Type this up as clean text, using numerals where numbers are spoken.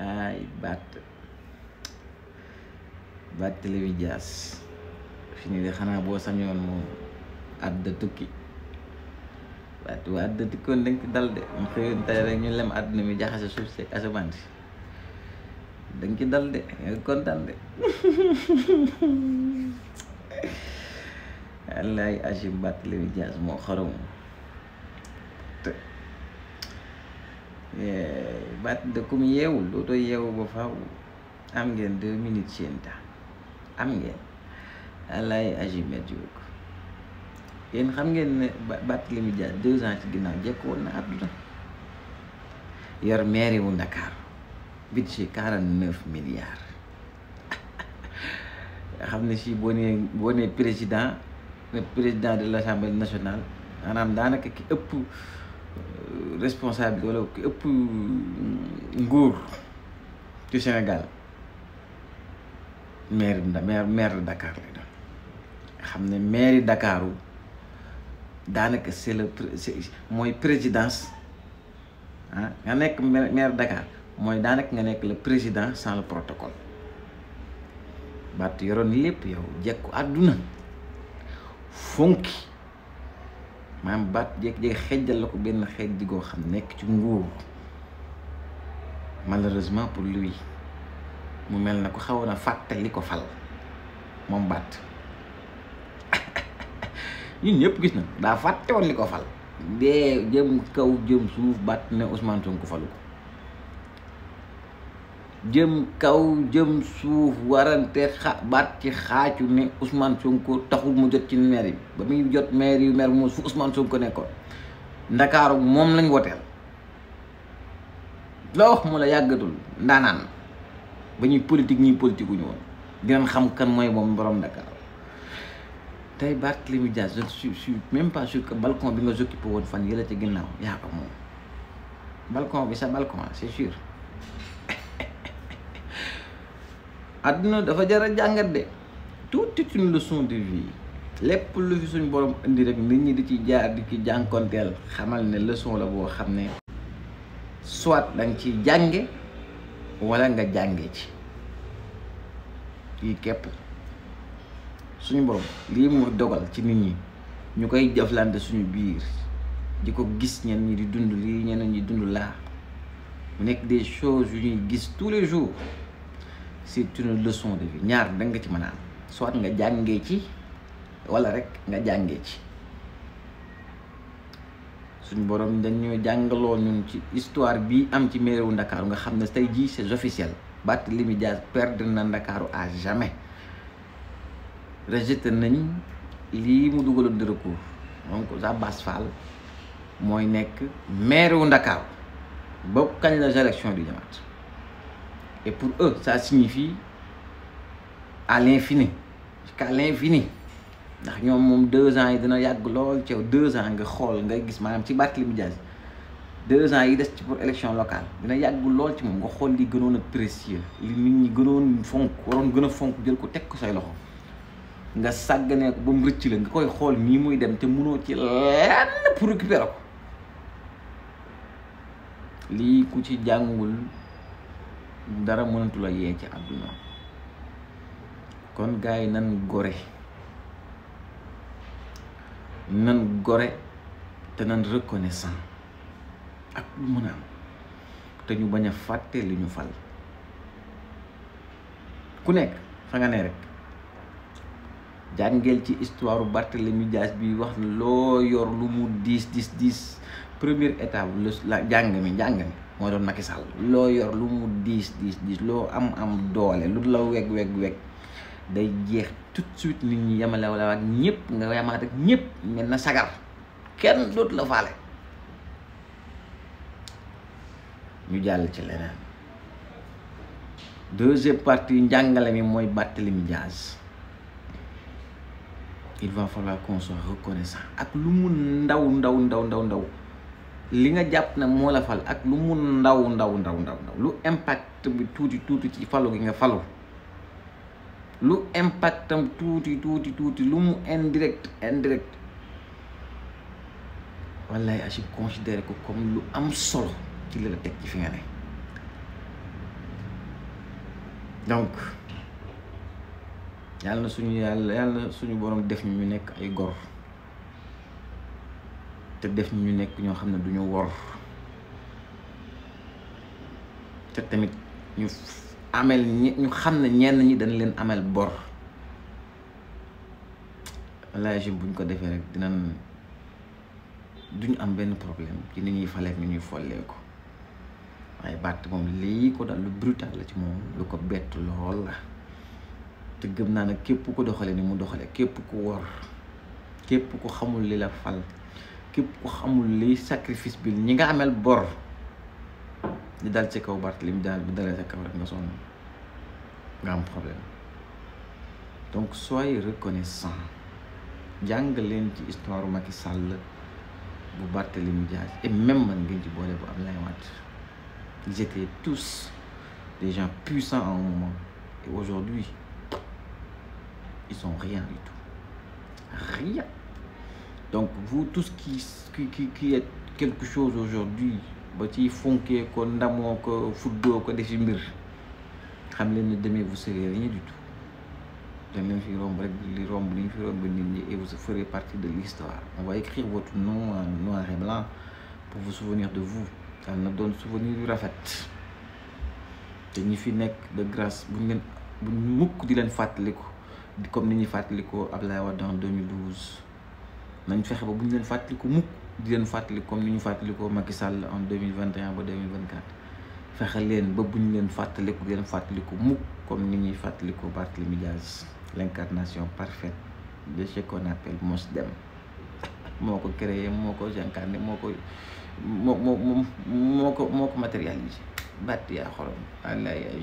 ay Barthélémy Dias fi ni de xanaa boo sañoon moom àdduna tukki waa àdduna tukkoon dañ ko dal de mu xëyoon tey rek ñu lem àdduna mi jaxase suuf si asamaan si dañ ci dal de nga kontaan de wallaay Achim Barthélémy Dias moo xaram te baat de ku mu yeewul dootoo yeewu ba faaw. am ngeen 2 minutes seen temps am ngeen wallaay Achim métti ko yéen xam ngeen ne Barthélémy Dias 2 ans ci ginnaaw jekk woon na àdduna yor mairie wu Dakar budget 49 milliards nga xam ne si boo nee président de l'Assemblée nationale maanaam daanaka ki ëpp responsable wala ki ëpp nguur ci Sénégal maire de Dakar lay doon xam ne maire Dakaru daanaka mooy présidence nga nekk maire Dakar mooy daanaka nga nekk le président sans le protocole. Bart yoroon lépp yow jekku àdduna fonki maanaam Bart jékki-jékki xejjal la ko benn xeej ji goo xam nekk ci nguur malheureusement pour lui mu mel na ko xawoon a fàtte li ko fal moom Bart ñun ñëpp gis na daa fàtte woon li ko fal dee jëm kaw jëm suuf Bart ne Ousmane Sonko falu ko jëm kaw jëm suuf warante Bart ci xaacu ne Ousmane Sonko taxul mu jot ci maire yi ba muy jot maire yu maire mu fu Ousmane Sonko nekkoon Ndakaaru moom lañ woteel loo wax mu la yàggatul ndaanaan ba ñuy politique ñuy politique gu ñu woon dinañ xam kan mooy moom borom Dakar tey Barthélémy Dias je suis même pas sûr que balcon bi nga occupé woon fan yële ci ginnaaw yaa ko moom balcon bi sa balcon c'est sûr. àdduna dafa jar a jàngat de tout est une leçon de vie lépp lu fi suñ borom indi rek nit ñi di ci jaar di ci jànkonteel xamal ne leçon la boo xam ne soit da nga ciy jànge wala nga jànge ci lii képp suñu borom lii mu dogal ci nit ñi ñu koy jëflante suñu biir di ko gis ñenn ñi di dund lii ñeneen ñi dund laa mu nekk des choses yu ñuy gis tous les jours. C'est une leçon de vie ñaar da nga ci mën a am soit nga jàngee ci wala rek nga jàngee ci suñu borom dañoo jàngaloo ñun ci histoire bi am ci mairie wu Ndakaaru nga xam ne tey jii c'est officiel Barthélémy Dias perdre na Ndakaaru à jamais rejeté nañ lii mu dugaloon de recours donc Abass Fall mooy nekk maire wu Ndakaaru ba kañ la élection di jamaat. Et pour eux, ça signifie à l'infini, jusqu'à l'infini. ndax ñoom moom 2 ans yi dina yàgg lool ci 2 ans nga xool nga gis maanaam ci Barthélémy Dias 2 ans yi des ci pour élection locale dina yàgg lool ci moom nga xool li gënoon a précieux li nit ñi gënoon fonk waroon gën a fonk jël ko teg ko say loxo nga sàgganee ko ba mu rëcc la nga koy xool nii muy dem te mënoo ci lenn pour récupérer ko lii ku ci jàngul dara mënatu la yee ci àdduna kon gars yi nan gore te nan reconnaissant ak lu mën a am te ñu bañ a fàtte li ñu fal ku nekk fa nga ne rek jàngeel ci histoire Barthélémy Dias bi wax loo yor lu mu diis première étape la jàng mi moo doon Macky Sall loo yor lu mu diis loo am doole lu la weg day jeex tout de suite nit ñi yemale wala ak ñëpp nga yamaat ak ñëpp mel na sagar kenn dootu la faale ñu jàll ci leneen deuxième partie njàngale mi mooy Barthélémy Dias il va falloir qu'on soit reconnaissant ak lu mu ndaw li nga jàpp na moo la fal ak lu mu ndaw lu impact bi tuuti ci falu gi nga falu lu impactam tuuti lu mu indirect wallaay Achim considéré ko comme lu am solo ci li la teg ci fi nga ne donc yàlla na suñu borom def ñu nekk ay gor te def ñu nekk ñoo xam ne duñu wor te tamit ñu xam ne ñenn ñi dañ leen amel bor wallaahi buñ ko defee rek duñu am benn problème ci ni ñuy faleek ni ñuy follee ko waaye Barth moom lii ko daal lu brutal la ci moom lu ko bett lool la te gëm naa ne képp ko doxale ni mu doxale képp ku wor képp ku xamul li la fal képp ku xamul li sacrifice bi ñi nga amel bor di dal ci kaw Barth li mu daal bu dalee sa kaw rek nga sonn nga am problème. Donc soyez reconnaissant jàng leen ci histoire Macky Sall bu Barthélémy Dias et même man ngeen ci boole bu Abdoulaye Wade. Ils étaient tous des gens puissants à un moment et aujourd'hui ils sont rien du tout, rien. Donc vous tous qui êtes quelque chose aujourd'hui ba ci fonkee ko ndamoo ko fuddoo ko defi mbir xam leen ne demain vous serez rien du tout. dañ leen fi romb rek li romb li ñu fi romb nit ñi et vous ferez partie de l'histoire. On va écrire votre nom en noir et blanc pour vous souvenir de vous. yàlla na doon souvenir yu rafet te ñi fi nekk de grâce buñ mukk di leen fàttaliku comme ni ñuy fàttalikoo Abdoulaye Wade en 2012 nañ fexe ba buñ leen fàttaliku mukk di leen fàttaliku comme ni ñu fàttalikoo Macky Sall en 2021 ba 2024 fexe leen ba buñ leen fàttaliku di leen fàttaliku mukk comme ni ñuy fàttalikoo Barthélémy Dias, l'incarnation parfaite de ce qu'on appelle Mos Dem. moo ko créé moo ko incarné moo ko matérialisé Barth yaa xorom Allah yaa